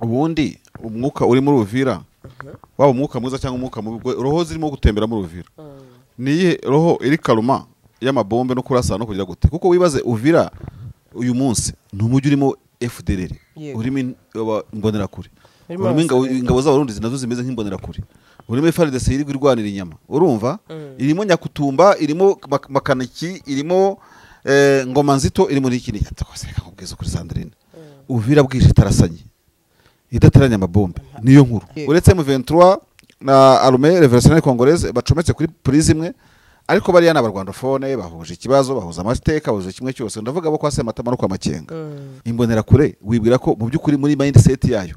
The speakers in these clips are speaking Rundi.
Ubundi umwuka uri muri Uvira, waba umwuka mwiza cyangwa umwuka mubi, roho zirimo gutembera muri Uvira niyihe roho iri karuma y'amabombe no kurasa no kugira gute? Kuko wibaze Uvira uyu munsi ni umujyi urimo FDLR, urimo imbonerakure, urimo ingabo z'abarundi nazo zimeze nk'imbonerakure, urimo FARDC iri irwanira inyama, urumva irimo Nyakutumba, irimo Makaniki, irimo Ngoma Nzito, irimo n'iki n'iki. Reka nkubwize kuri Sandrine, Uvira bwije itarasanye idateranya amabombe, niyo nkuru. Uretse M23 na Armée Révolutionnaire Congolaise bacometse kuri prise imwe, ariko bariya n'abarwandophone bahuje ikibazo, bahuza amateka, bahuje kimwe cyose. Ndavuga bo kwa Sematama no kwa Makenga. Imbonera kure wibwira ko mu by'ukuri muri mindset yayo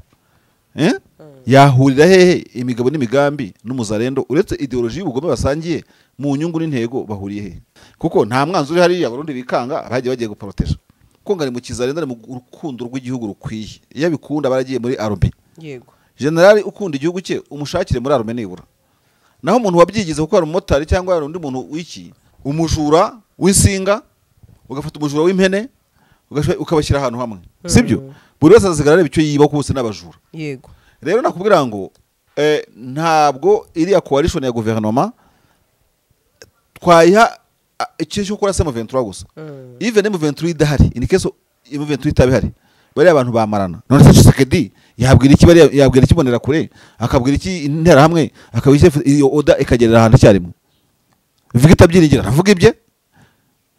yahurira hehe imigabo n'imigambi n'umuzarendo, uretse ideologie y'ubugome basangiye mu nyungu n'intego bahuriye hehe? Kuko nta mwanzi uri hariya Abarundi bikanga bagiye bagiye guproteja. Kuko ngari mu kizarendo ari mu rukundo rw'igihugu rukwiye, iyo abikunda baragiye muri armée. Yego, general ukunda igihugu cye umushakire muri armée nibura. Naho umuntu wabyigize kuko ari umumotari cyangwa ari undi muntu wiki, umujura w'insinga, ugafata umujura w'impene ukabashyira ahantu hamwe, sibyo? Buri wese azasigara areba icyo yiba kose n'abajura. Yego, rero nakubwira ngo ntabwo iriya coalition ya guverinoma twayiha icyo cyo kurasa M23 gusa. Even M23 idahari, in case M23 itabihari, bariya abantu bamarana. None se Tshisekedi yabwira iki bariya, yabwira iki bonera kure, akabwira iki intera hamwe, akabwira iyo oda ikagerera ahantu icyarimwe. Victor Byiringira aravuga ibye,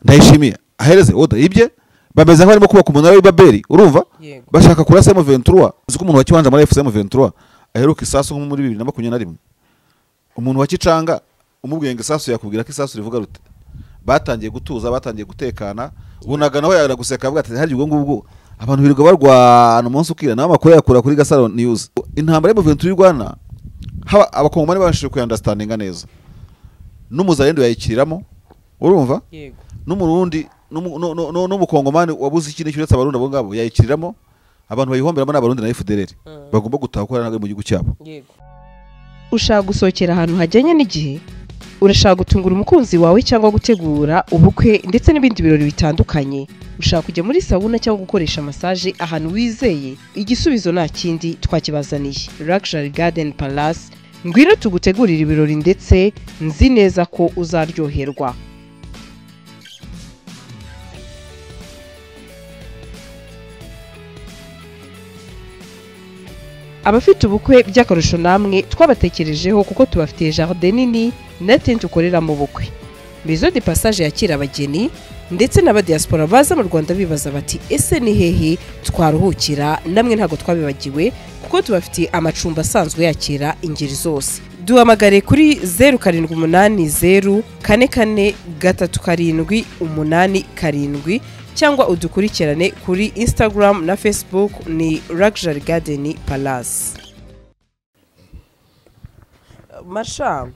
Ndayishimiye ahereze oda ibye, bameze nk'abarimo kubaka umunara w'i Babeli, urumva? Bashaka kurasa M23. Uzi ko umuntu wa Kiwanja muri FC M23 aheruka isasu nko muri 2021. Umuntu wa Kicanga umubwiye ngo isasu yakubwira ko isasu rivuga rute. Batangiye gutuza, batangiye gutekana, ubunaga nawe yaraguseka avuga ati hari ubwo ngubwo abantu birirwa barwana umunsi ukira, nawe amakuru yakura kuri Gasaro News. Intambara y'M23 irwana haba abakongomani babashije kuyanderstandinga neza, n'umuzarendo yayikiriramo, urumva? Yego, n'umurundi n'umukongomani wabuze iki n'iki uretse abarundi abo ngabo yayikiriramo. Abantu bayihomberamo n'abarundi na FDLR bagomba gutaha kuko ntabwo mu gihugu cyabo. Yego, ushaka gusohokera ahantu hajyanye n'igihe, urashaka gutungura umukunzi wawe cyangwa gutegura ubukwe ndetse n'ibindi birori bitandukanye, ushaka kujya muri sauna cyangwa gukoresha massage ahantu wizeye, igisubizo nta kindi twakibazaniye. Luxury Garden Palace, ngwino tugutegurire ibirori ndetse nzi neza ko uzaryoherwa. Abafite ubukwe by'akarusho namwe twabatekerejeho kuko tubafitiye jardin nini na tente ukorera mu bukwe. Maison de passage yakira abageni ndetse n'abadiaspora baza mu Rwanda bibaza bati ese ni hehe twaruhukira? Namwe ntago twabibagiwe kuko tubafitiye amacumbi asanzwe yakira ingeri zose. Duhamagare kuri 0780 44 37 87 cyangwa udukurikirane kuri Instagram na Facebook ni Luxury Garden Palace. Marsha,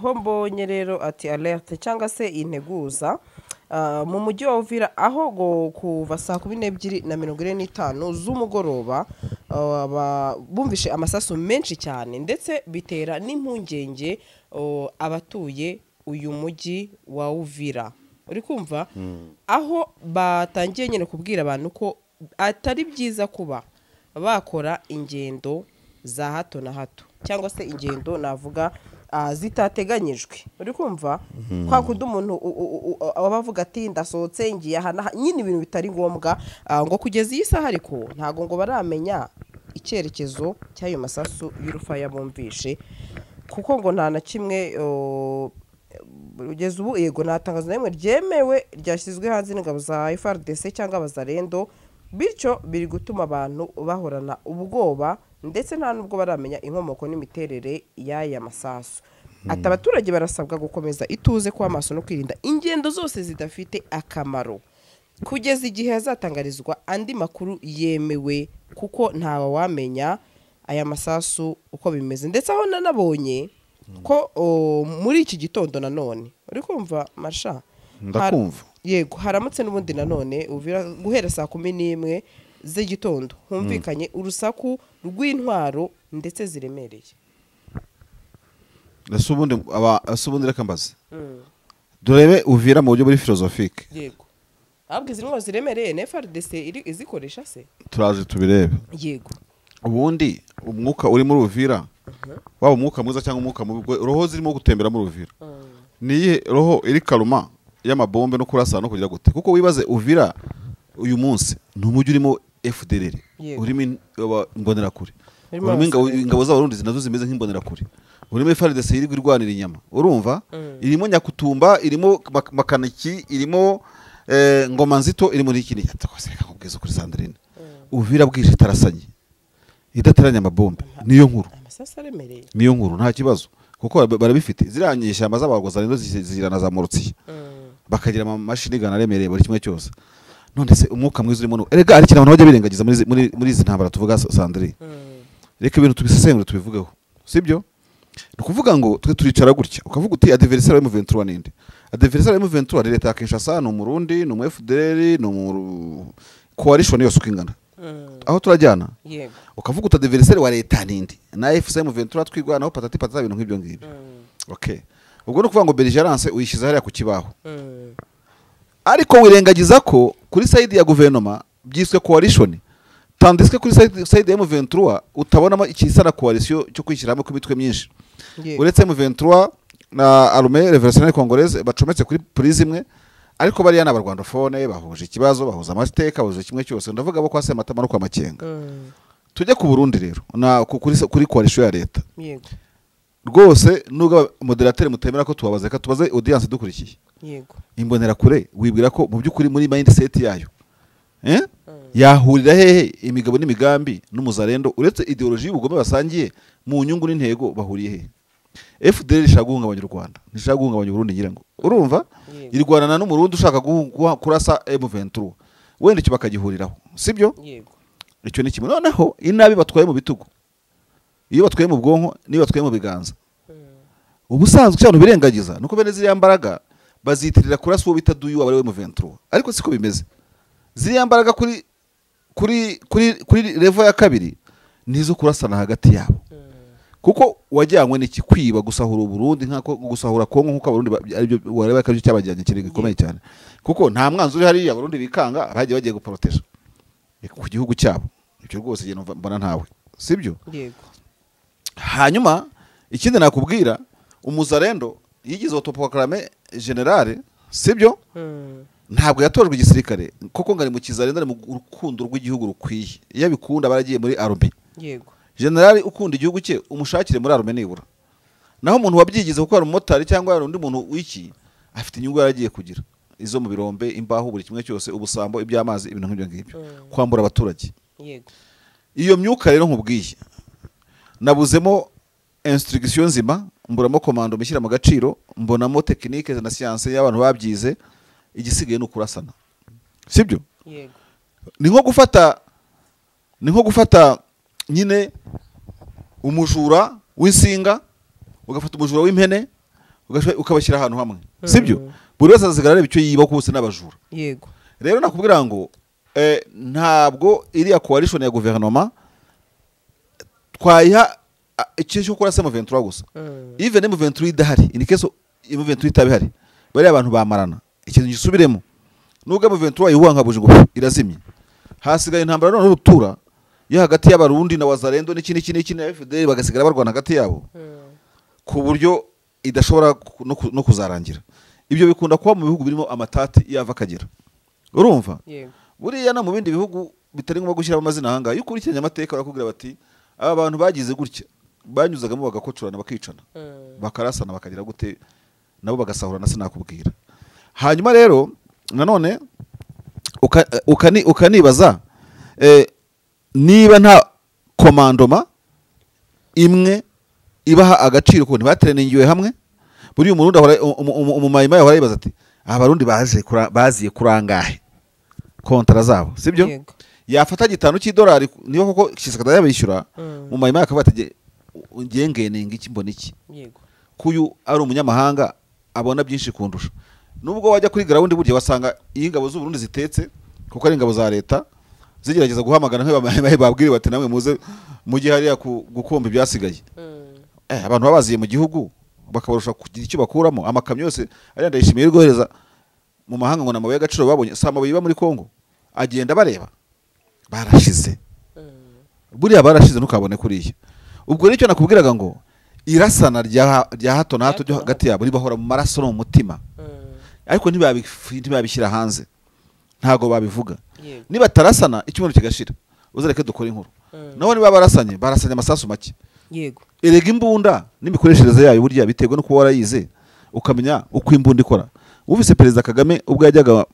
ho mbonye rero ati alerte cyangwa se integuza mu mujyi wa Uvira aho go kuva saa 12:45 z'umugoroba bumvishe amasasu menshi cyane ndetse bitera n'impungenge abatuye uyu mujyi wa Uvira. Uri kumva aho batangiye nyine kubwira abantu ko atari byiza kuba bakora ingendo za hato na hato cyangwa se ingendo navuga zitateganyijwe. Uri kumva kwa kundi umuntu abavuga ati ndasohotse ngiye aha nyine ibintu bitari ngombwa, ngo kugeza iyi saha ariko ntago ngo baramenya icyerekezo cy'ayo masasu y'urufaya bumvishe, kuko ngo nta na kimwe ugeze ubu. Yego, nta tangazo rimwe ryemewe ryashyizwe hanze n'ingabo za FARDC cyangwa abazarendo, bityo biri gutuma abantu bahorana ubwoba ndetse nta nubwo baramenya inkomoko n'imiterere y'aya masasu. Ati abaturage barasabwa gukomeza ituze kwa maso no kwirinda ingendo zose zidafite akamaro kugeza igihe hazatangarizwa andi makuru yemewe, kuko ntawe wamenya aya masasu uko bimeze. Ndetse aho nanabonye ko muri iki gitondo nanone, uri kumva Marsha? Ndakumva. Yego, haramutse n'ubundi nanone Uvira guhera saa 11 z'igitondo humvikanye urusaku rw'intwaro ndetse ziremereye. Ese ubundi reka mbaze, durebe Uvira mu buryo buri philosophique. Yego, ahubwo izi ntwaro ziremereye na FARDC iri izikoresha se? Turaje tubirebe. Yego. Ubundi umwuka uri muri Uvira, waba umwuka mwiza cyangwa umwuka mubi, roho zirimo gutembera muri Uvira, ni iyihe roho iri karuma y'amabombe no kurasa no kugira gute? Kuko wibaze, Uvira uyu munsi ni umujyi urimo FDLR, urimo imbonerakure, urimo ingabo z'Abarundi nazo zimeze nk'imbonerakure, urimo FARDC iri irwanira inyama, urumva, irimo Nyakutumba, irimo Makaniki, irimo Ngoma Nzito, irimo n'iki n'iki. Reka nkubwize kuri Sandrine, Uvira bwije itarasanye, idateranya amabombe, niyo nkuru. Amasasu aremereye. Niyo nkuru, nta kibazo, kuko barabifite. Ziriya nyeshyamba z'abarwazarendo zirana za Morutsiye, bakagira amamashini gana aremereye, buri kimwe cyose. None se umwuka mwiza urimo, erega hari ikintu abantu bajya birengagiza muri izi ntambara tuvuga, Sandrine. Reka ibintu tubisesengure, tubivugeho, sibyo? Ni ukuvuga ngo twe turicara gutya, ukavuga uti adversaire wa M23 ninde? Adversaire wa M23 ni leta ya Kinshasa, ni Umurundi, ni umu FDLR, ni umu coalition yose uko ingana. Aho turajyana? Yego. Ukavuga uti adversaire wa leta ninde? Na AFC M23 twigwanaho, patati patata, ibintu nk'ibyo ngibyo. Okay, ubwo ni ukuvuga ngo belligerence uyishyize hariya ku kibaho, ariko wirengagiza ko kuri side ya guverinoma byiswe coalition, tandis que kuri side ya M23 utabonamo ikisa na coalition cyo kwishyira hamwe kw'imitwe myinshi, uretse M23 na Armée Révolutionnaire Congolaise bacometse kuri prise imwe. Ariko bariya ni abarwandophone, bahuje ikibazo, bahuza amateka, bahuje kimwe cyose. Ndavuga bo kwa Sematama no kwa Makenga. Tujye ku Burundi rero, na kuri coalition ya leta. Rwose nubwo modérateur mutemera ko tubabaza, reka tubaze audience dukurikiye. Imbonerakure wibwira ko mu by'ukuri muri mindset yayo, yahurira hehe imigabo n'imigambi n'umuzarendo, uretse idéologie y'ubugome basangiye mu nyungu n'intego? Bahuriye hehe? FDL ishaka guhungabanya u Rwanda, ntishaka guhungabanya Uburundi, ngira ngo urumva. Irwanana n'Umurundi ushaka kurasa M23, wenda icyo bakagihuriraho, sibyo? Yego. Icyo ni kimwe. Noneho inabi batwaye mu bitugu, iyo batwaye mu bwonko n'iyo batwaye mu biganza, ubusanzwe icyo abantu birengagiza nuko bene ziriya mbaraga bazitirira kurasa uwo bita duyu waba ari we M23, ariko siko bimeze. Ziriya mbaraga kuri level ya kabiri nizo kurasana hagati yabo, kuko wajyanywe n'iki? Kwiba, gusahura Uburundi, nk'ako gusahura Kongo, nk'uko Abarundi aribyo wareba ko aribyo cyabajyanye, ikintu gikomeye cyane, kuko nta mwanzi uri hariya Abarundi bikanga, bagiye bagiye guporoteja ku gihugu cyabo. Ibyo rwose njye numva mbona ntawe, sibyo? Yego. Hanyuma ikindi nakubwira, umuzarendo yigize autoproclamé général, sibyo? Ntabwo yatojwe igisirikare koko ngo ari mu kizarendo, ari mu rukundo rw'igihugu rukwiye. Iyo abikunda baragiye muri armée. General ukunda igihugu cye umushakire muri armée nibura. Naho umuntu wabyigize kuko ari umumotari cyangwa ari undi muntu w'iki, afite inyungu yaragiye kugira, izo mu birombe, imbaho, buri kimwe cyose, ubusambo, iby'amazi, ibintu nk'ibyo ngibyo, kwambura abaturage. Iyo myuka rero nkubwiye, nabuzemo instruction nzima, mburamo commando mishyira mu gaciro, mbonamo technique na science y'abantu babyize. Igisigaye ni ukurasana, sibyo? Yego. Ni nko gufata nyine umujura w'insinga, ugafata umujura w'impene, ukabashyira ahantu hamwe, sibyo? Buri wese azasigara areba icyo yiba, kuko bose n'abajura. Rero nakubwira ngo ntabwo iriya coalition ya guverinoma twayiha ikintu cyo kurasa M23 gusa. Even M23 idahari, in case M23 itaba ihari, bariya abantu bamarana. Ikintu gisubiremo, nubwo M23 yihuha nka buji ngo irazimye, hasigaye intambara noneho rutura yo hagati y'Abarundi na Wazalendo n'iki n'iki n'iki na FDL, bagasigara barwana hagati yabo ku buryo idashobora no kuzarangira. Ibyo bikunda kuba mu bihugu birimo amatati yava akagera, urumva? Yego. Buriya no mu bindi bihugu bitari ngombwa gushyiramo amazina ahangaha, iyo ukurikiranye amateka barakubwira bati aba bantu bagize gutya, banyuzagamo bagakocorana, bakicana, bakarasana, bakagira gute, nabo bagasahurana, sinakubwira. Hanyuma rero nanone ukanibaza niba nta commandement imwe ibaha agaciro, ko ntibatereningiwe hamwe. Buriya Umurundi ahora umumayimayi ahora yibaza ati Abarundi baje baziye kurangahe kontara zabo, sibyo? Yego. Yafata 5 cy'idolari, niba koko Tshisekedi yabishyura, mu mayimayi akavuga ati ngiye ngeninga iki, mbona iki? Kuyu ari umunyamahanga abona byinshi kundusha. Nubwo wajya kuri ground, burya wasanga iyo ingabo z'u Burundi zitetse, kuko ari ingabo za leta, zigerageza guhamagara nk'ababaye, babwire bati namwe muze mujye hariya gukomba ibyasigaye. Abantu baba baziye mu gihugu bakabarusha kugira icyo bakuramo. Amakamyo yose ariya Ndayishimiye uri guhereza mu mahanga ngo ni amabuye y'agaciro babonye, si amabuye iba muri Kongo, agenda bareba barashize. Buriya barashize ntukabone kuriya. Ubwo nicyo nakubwiraga ngo irasana rya hato na hato ryo hagati yabo ribahora mu maraso no mu mutima. Ariko ntibabishyira hanze. Ntago babivuga. Niba tarasana icyumweru kigashira uzareke dukora inkuru. Naho niba barasanye amasasu make. Yego. Erega imbunda n'imikoreshereze yayo burya biterwa no kuba warayize ukamenya uko imbunda ikora. Uvise Perezida Kagame ubwo yajyaga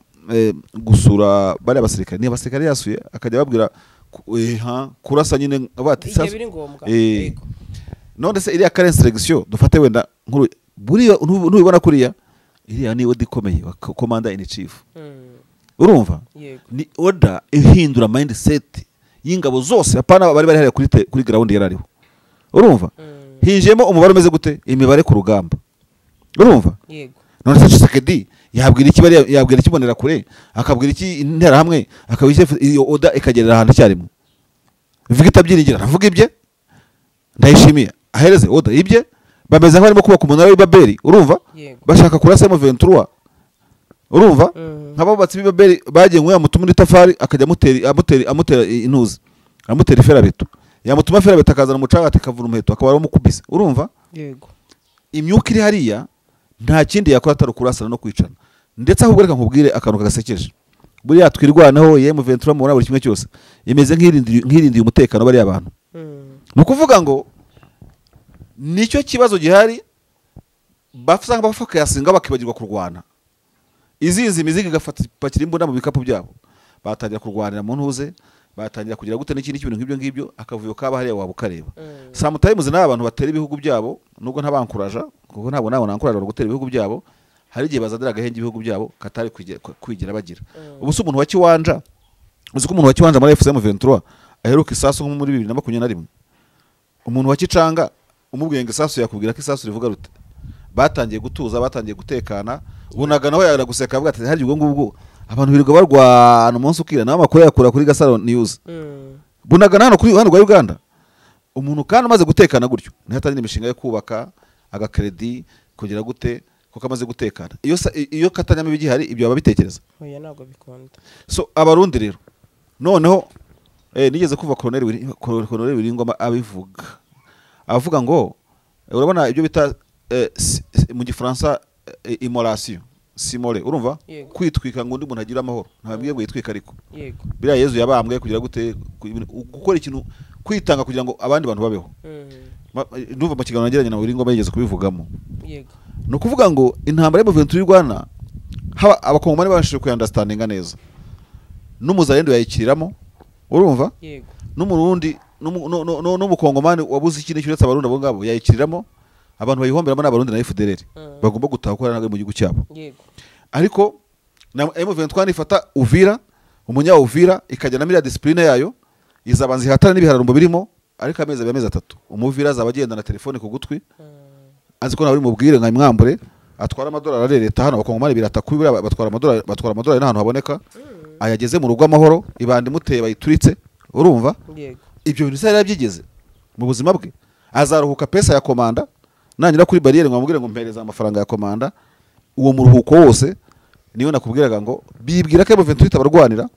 gusura bari abasirikare, ni abasirikare yasuye akajya babwira kurasa nyine bati yego. None se iriya current selection dufate wenda nkuru buriya ntubibona kuriya iriya ni order ikomeye wa commander in chief. Urumva? Ni order ihindura mindset y'ingabo zose apana bari bari kuri ground yarariho. Urumva? Hinjemo umubare umeze gute? Imibare ku rugamba. Urumva? Yego. None se Tshisekedi yabwira iki bari yabwira ikibonera kure akabwira iki intera hamwe akabishe iyo order ikagerera ahantu cyarimwe. Victor Byiringira aravuga ibye, Ndayishimiye ahereze order ibye, bameze nk'abarimo kubaka umunara w'i Babeli. Urumva? Bashaka kurasa M23. Urumva? Nk'abubatsi b'i Babeli bagiye ngo yamutuma itafari akajya amutera intuzi, amutera iferabeto, yamutuma ferabeto akazana umucanga atikavura umuheto akaba aramukubise. Urumva? Yego. Imyuka iri hariya nta kindi yakora atari kurasana no kwicana. Ndetse ahubwo reka nkubwire akantu kagasekeje. Buriya twirwanaho M23 mubona buri kimwe cyose imeze nk'irindiye umutekano bari abantu. Ni ukuvuga ngo nicyo kibazo gihari, bafasanga bafakayasinga bakibagirwa kurwana. Izinzi imizigo igafata imbunda mu bikapu byabo, batangira kurwanira mu ntuze, batangira kugira gute n'ikindi kintu nk'ibyo ngibyo, akavuyo kaba hariya waba ukareba. Sometimes n'aba bantu batera ibihugu byabo nubwo ntabankuraja kuko ntabwo nabo nankuraja gutera ibihugu byabo, hari igihe bazadira agahenge ibihugu byabo katari kwigira bagira. Ubu se umuntu wa Kiwanja, uzi ko umuntu wa Kiwanja muri FCM 23 aheruka isasu nko muri 2021. Umuntu wa Kicanga umubwiye ngo isasu yakubwira ko isasu rivuga rute. Batangiye gutuza, batangiye gutekana, ubunaga nawe yaraguseka avuga ati hari ubwo ngubwo abantu birirwa barwana umunsi ukira nawe amakuru yakura kuri Gasaro News. Bunaga hano kuri hano rwa Uganda. Umuntu kandi amaze gutekana gutyo ntihatangira imishinga yo kubaka agakredi kugira gute kuko amaze gutekana. Iyo katanyama ibigihari ibyo baba bitekereza. Oya ntabwo bikunda. So abarundi rero noneho nigeze kuva Colonel Wiringoma abivuga. Avuga ngo urabona ibyo bita mu gifaransa immolation, simole, urumva? Kwitwika ngo undi muntu agira amahoro. Ntabwiye ngo yitwika ariko. Yego. Biriya Yezu yabambwe kugira gute gukora ikintu kwitanga kugira ngo abandi bantu babeho. Ndumva mu kiganiro nagiranye na Wiringoma yigeze kubivugamo. Yego. No kuvuga ngo intambara y'M23 y'Rwanda haba abakongomani babashije kuyanderstandinga neza. N'umuzarendo yayikiriramo, urumva? Yego. N'umurundi n'umukongomani wabuze ikintu cyuretse abarundi abo ngabo yayikiriramo, abantu bayihomberamo n'abarundi na FDLR. Bagomba gutaha ko ari mu gihugu cyabo. Yego. Ariko na M23 ifata Uvira, umunya Uvira ikajya na miriya discipline yayo, izabanza ihatana n'ibihararumbo birimo, ariko amezi abiri amezi atatu. Umuvira azaba agenda na telefone ku gutwi. Azi ko nawe mubwire nka mwambure atwara amadolari arereta hano abakongomani birata kubira batwara amadolari n'ahantu haboneka. Ayageze mu rugo amahoro ibandi muteye bayituritse, urumva? Yego. Ibyo bintu se yarabyigeze mu buzima bwe. Azaruhuka pesa ya komanda nanyura kuri barriere ngo amubwire ngo mpereza amafaranga ya komanda. Uwo muruhuko wose niyo nakubwiraga ngo bibwira ko M23 itabarwanira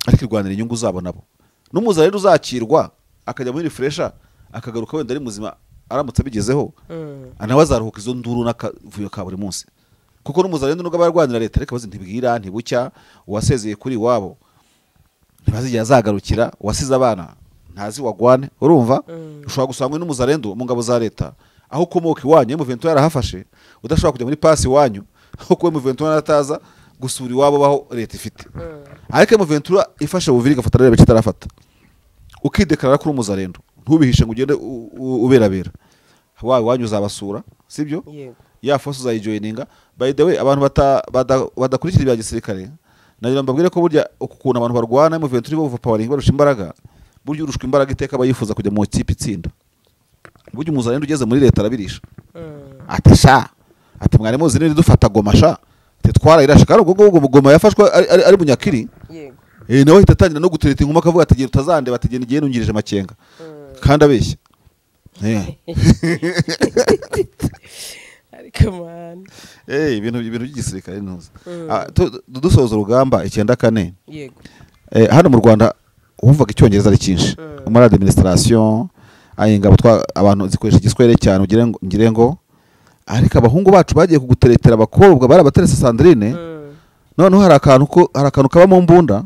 ariko irwanira inyungu zabo nabo. N'umuza rero uzakirwa akajya muri refresher akagaruka wenda ari muzima aramutse abigezeho, nawe azaruhuka izo nduru n'akavuyo ka buri munsi. Kuko n'umuza rero nubwo abarwanira leta ariko bazi ntibwira ntibucya, uwasezeye kuri iwabo ntibazigera azagarukira, uwasize abana ntazi wagwane, urumva? Ushobora gusanga n'umuzarendo mu ngabo za leta aho ukomoka iwanyu M23 yarahafashe, udashobora kujya muri pasi iwanyu kuko M23 yarataza gusura iwabo baho leta ifite. Ariko M23 ifashe Uvira igafata rero bitarafata, ukidekarara kuri umuzarendo ntubihishe ngo ugende uberabera wawe wanyu uzabasura, sibyo? Yego. Ya force uzayijoininga. By the way abantu badakurikira ibya gisirikare nagira mbabwire ko burya ukuntu abantu barwana M23 bo overpowering barusha imbaraga, burya urushwa imbaraga iteka abayifuza kujya mu kipe itsinda. Burya umuzarendo ugeze muri leta arabirisha. Ati sha, ati mwari muzi nini dufata Goma sha, ati twarayirashe kandi ubwo ngubwo Goma yafashwe ari Bunyakiri. Yego. Nawe ahita atangira no gutereta inkuma akavuga ati utazande bategena igihe nungirije amakenga. Kandi abeshya. Ariko man. Ibintu by'igisirikare ntuzi. Dusoza urugamba 94. Yego. Hano mu Rwanda Uvuga icyongereza ari cyinshi muri administration, ingabo abantu zikoresha igiswahili cyane, ugire ngo ngire ngo. Ariko abahungu bacu bagiye kuguteretera abakobwa, barabaterese Sandrine. Noneho hari akantu kaba mu mbunda,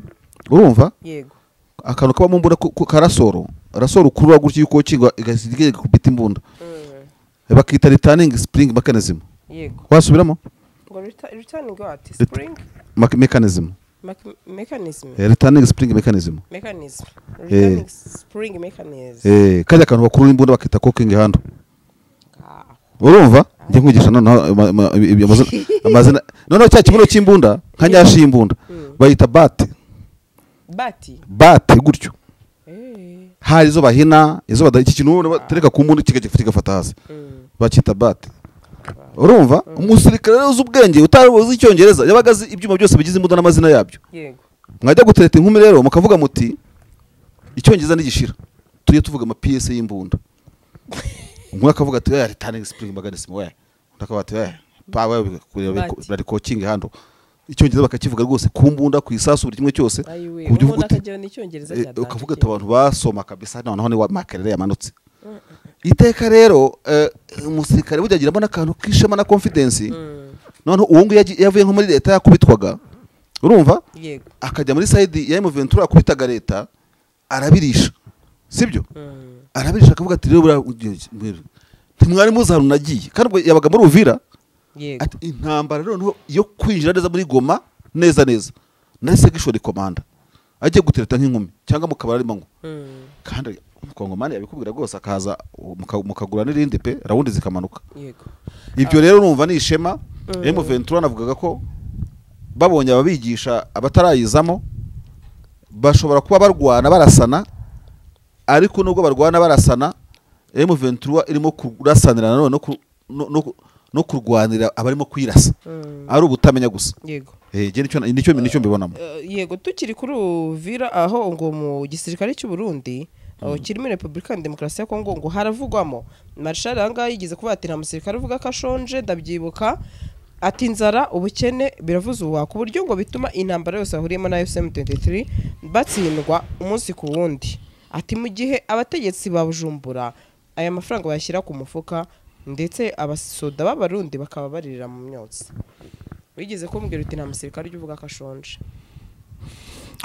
urumva? Yego. Akantu kaba mu mbunda karasoro rasoro ukurura gutyo yuko kingwa igasigaye kubita imbunda. Bakita returning spring mechanism. Yego. Wasubiramo? Ngo returning what? Spring mechanism. Mechanism. Returning spring mechanism. Mechanism. Returning spring mechanism. Kajya akantu bakurura imbunda bakita cocking handle. Urumva? Njye nkwigisha noneho amazina. Noneho cya kibuno cy'imbunda nka nyashi y'imbunda bayita bati. Bati. Bati gutyo. Hari izo bahina, izo bada iki kintu batereka ku mbunda kigafata hasi. Bakita bati. Urumva? Umusirikare rero uzi ubwenge utari uzi icyongereza yabaga azi ibyuma byose bigize imbunda n'amazina yabyo. Yego. Mwajya gutereta inkumi rero mukavuga muti icyongereza nigishira. Tujye tuvuga ama PS y'imbunda. Umwe akavuga ati oya returning spring mechanism we. Undi akavuga ati oya power bari coaching handle. Icyongereza bakakivuga rwose ku mbunda ku isasu buri kimwe cyose. Ukavuga ati abantu basoma kabisa noneho ni wa makerere yamanutse. Iteka rero umusirikare burya agiramo n'akantu k'ishema na confidence. Noneho uwo nguyu yavuye nko muri leta yakubitwaga, urumva? Yego. Akajya muri side ya M23 akubitaga leta arabirisha, sibyo? Arabirisha akavuga ati rero ntimwari muzi ahantu nagiye, kandi ubwo yabaga muri Uvira. Ati intambara noneho yo kwinjira neza muri Goma neza neza nahise gishori komanda agiye gutereta nk'inkumi cyangwa mu kabari arimo ngo kandi umukongomani yabikubwira rwose akaza mukagura n'irindi pe rawundi zikamanuka. Yego. Ibyo rero urumva ni ishema. M23 navugaga ko babonye ababigisha abatarayizamo bashobora kuba barwana barasana, ariko nubwo barwana barasana M23 irimo kurasanira nanone no kurwanira abarimo kwirasa ari ubutamenya gusa. Yego. Nicyo mbibonamo. Yego, tukiri kuri Uvira aho ngo mu gisirikare cy'u Burundi kiri muri Republika Demokarasi ya Kongo ngo haravugwamo Marshal anga yigeze kuba ati nta musirikare uvuga ko ashonje, ndabyibuka, ati inzara ubukene biravuze uwa ku buryo ngo bituma intambara yose ahuriyemo na M23 batsindwa umunsi ku wundi. Ati mu gihe abategetsi ba Bujumbura aya mafaranga bayashyira ku mufuka ndetse abasoda b'abarundi bakaba baririra mu myotsi. Wigeze kumbwira uti nta musirikare uvuga ko ashonje.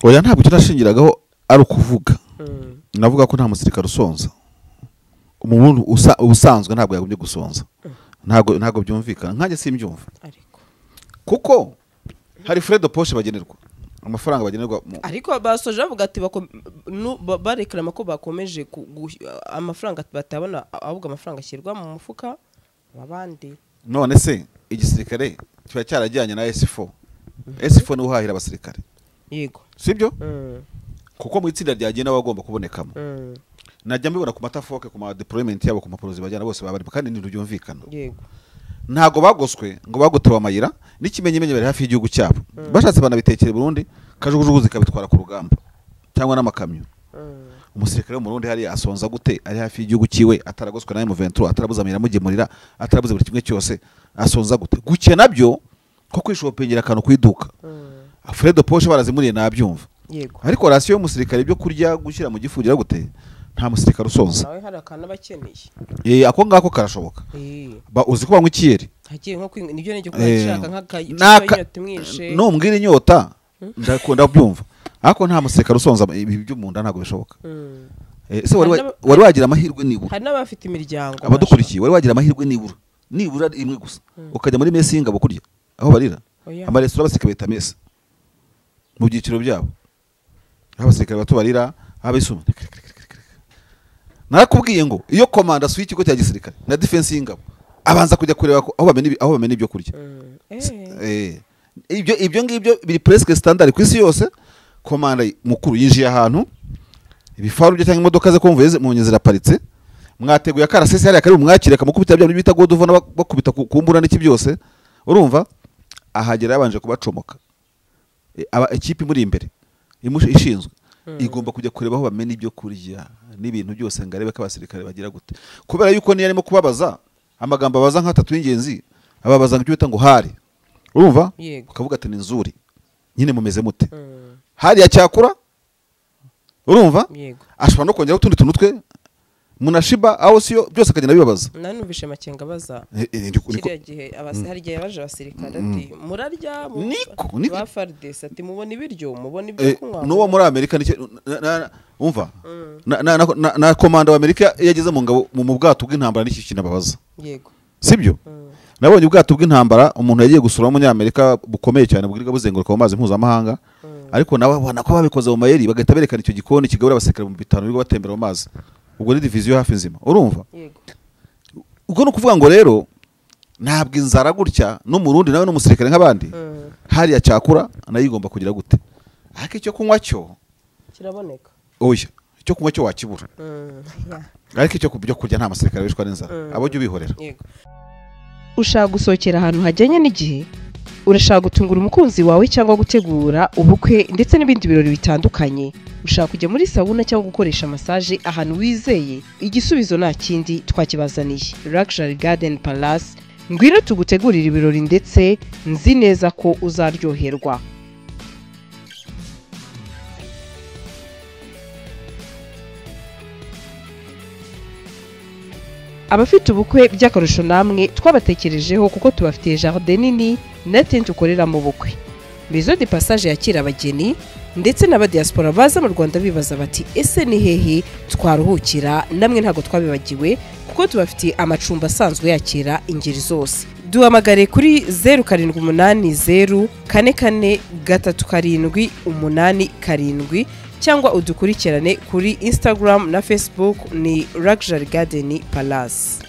Oya, ntabwo tunashingiragaho ari ukuvuga. Navuga ko nta musirikare usonza. Umuntu ubusanzwe ntabwo yagombye gusonza. Ntabwo byumvikana. Nkanjye simbyumva. Ariko kuko hari frais de poche bagenerwa. Amafaranga bagenerwa. Ariko basoje bavuga ati bareklama ko bakomeje amafaranga batabona, ahubwo amafaranga ashyirwa mu mufuka w'abandi. None se igisirikare kiba cyarajyanye na S4. S4 ni uhahira abasirikare. Yego. Sibyo? Kuko mu itsinda ryagiye n'abagomba kubonekamo. Najya mbibona ku matafoke ku ma deployment yabo ku mapuro zibajyana bose babari kandi ni byumvikana. Yego. Ntago bagoswe ngo bagotewe amayira n'ikimenyimenyi bari hafi y'igihugu cyabo. Bashatse banabitekere Burundi kajugujugu zikabitwara ku rugamba cyangwa n'amakamyo. Umusirikare wo mu Burundi hari asonza gute ari hafi y'igihugu cyiwe ataragoswe na M23 atarabuza amira mugemurira atarabuze buri kimwe cyose asonza gute? Guke nabyo ko kwishopengera akantu kwiduka. Frais de poche barazimuriye nabyumva. Yego. Ariko ration y'umusirikare ibyo kurya gushyira mu gifugira gute nta musirikare usonza. Nawe hari akana bakeneye. Ako ngako karashoboka. Ba uzi ko banywa ikiyeri. Hagiye nko nibyo nijyo kubashaka nk'aka imwishe. No mbwira inyota ndakunda byumva. Ariko nta musirikare usonza ibi byo mu nda ntabwo bishoboka. Ese wari wagira amahirwe nibura. Hari n'abafite imiryango. Abadukurikiye wari wagira amahirwe nibura. Nibura imwe gusa. Ukajya muri mesi y'ingabo kurya aho barira. Amaresitora abasirikare bita mesi. Mu byiciro byabo. Abasirikare bato barira abisuma. Narakubwiye ngo iyo komanda asuye ikigo cya gisirikare na defense y'ingabo abanza kujya kureba aho bamena ibyo kurya. Ibyo ngibyo biri presque standard ku isi yose. Komanda mukuru yinjiye ahantu ibifaru bye cyangwa imodoka ze konvoye mu nzira ziraparitse, mwateguye akarasisi hariya kari umwakire akamukubita bya bita godovona bakubita kumbura n'iki byose, urumva ahagera yabanje kubacomoka. Aba ekipe muri imbere ishinzwe igomba kujya kureba aho bamena ibyo kurya n'ibintu byose ngo arebe ko abasirikare bagira gute, kubera yuko niyo arimo kubabaza amagambo abaza nk'atatu y'ingenzi ababaza ngo ibyo ngo hari, urumva ukavuga ati ni nzuri nyine mumeze mute, hari ya cyakura, Urumva? Yego. Ashobora no kongeraho utundi tuntu twe munashiba aho siyo byose akagenda bibabaza. Nanumvishe Makenga baza kiriya gihe hari igihe yabaje abasirikare ati murarya niko ba FARDC ati mubona ibiryo, mubona ibyo kunywa. N'uwo muri Amerika umva na komanda wa Amerika yageze mu ngabo mu bwato bw'intambara n'iki kintu ababaza. Yego. Sibyo? Nabonye ubwato bw'intambara umuntu yagiye gusura umunyamerika bukomeye cyane bwirirwa buzenguruka mu mazi mpuzamahanga, ariko nawe abona ko babikoze mu mayeri bagahita berekana icyo gikoni kigabura abasirikare mu bitanu birirwa batembera mu mazi. Ubwo ni division hafi nzima. Urumva? Yego. Ubwo no kuvuga ngo rero ntabwo inzara gutya no murundi nawe n'umusirikare nk'abandi hariya cyakura nayo igomba kugira gute. Ariko icyo kunywa cyo kiraboneka. Oya, icyo kunywa cyo wakibura. Ariko icyo kubyo kurya nta musirikare wishwa n'inzara. Abo jya ubihorera. Yego. Ushaka gusohokera ahantu hajyanye n'igihe, urashaka gutungura umukunzi wawe cyangwa gutegura ubukwe ndetse n'ibindi birori bitandukanye, ushaka kujya muri sauna cyangwa gukoresha massage ahantu wizeye, igisubizo nta kindi twakibazaniye. Luxury Garden Palace, ngwino tugutegurire ibirori ndetse nzi neza ko uzaryoherwa. Abafite ubukwe by'akarusho namwe twabatekerejeho kuko tubafitiye jardin nini na tente ukorera mu bukwe. Maison de passage yakira abageni ndetse n'abadiaspora baza mu Rwanda bibaza bati ese ni hehe twaruhukira, namwe ntago twabibagiwe kuko tubafitiye amacumbi asanzwe yakira ingeri zose. Duhamagare kuri 0780 44 37 87 cyangwa udukurikirane kuri Instagram na Facebook ni Luxury Garden Palace.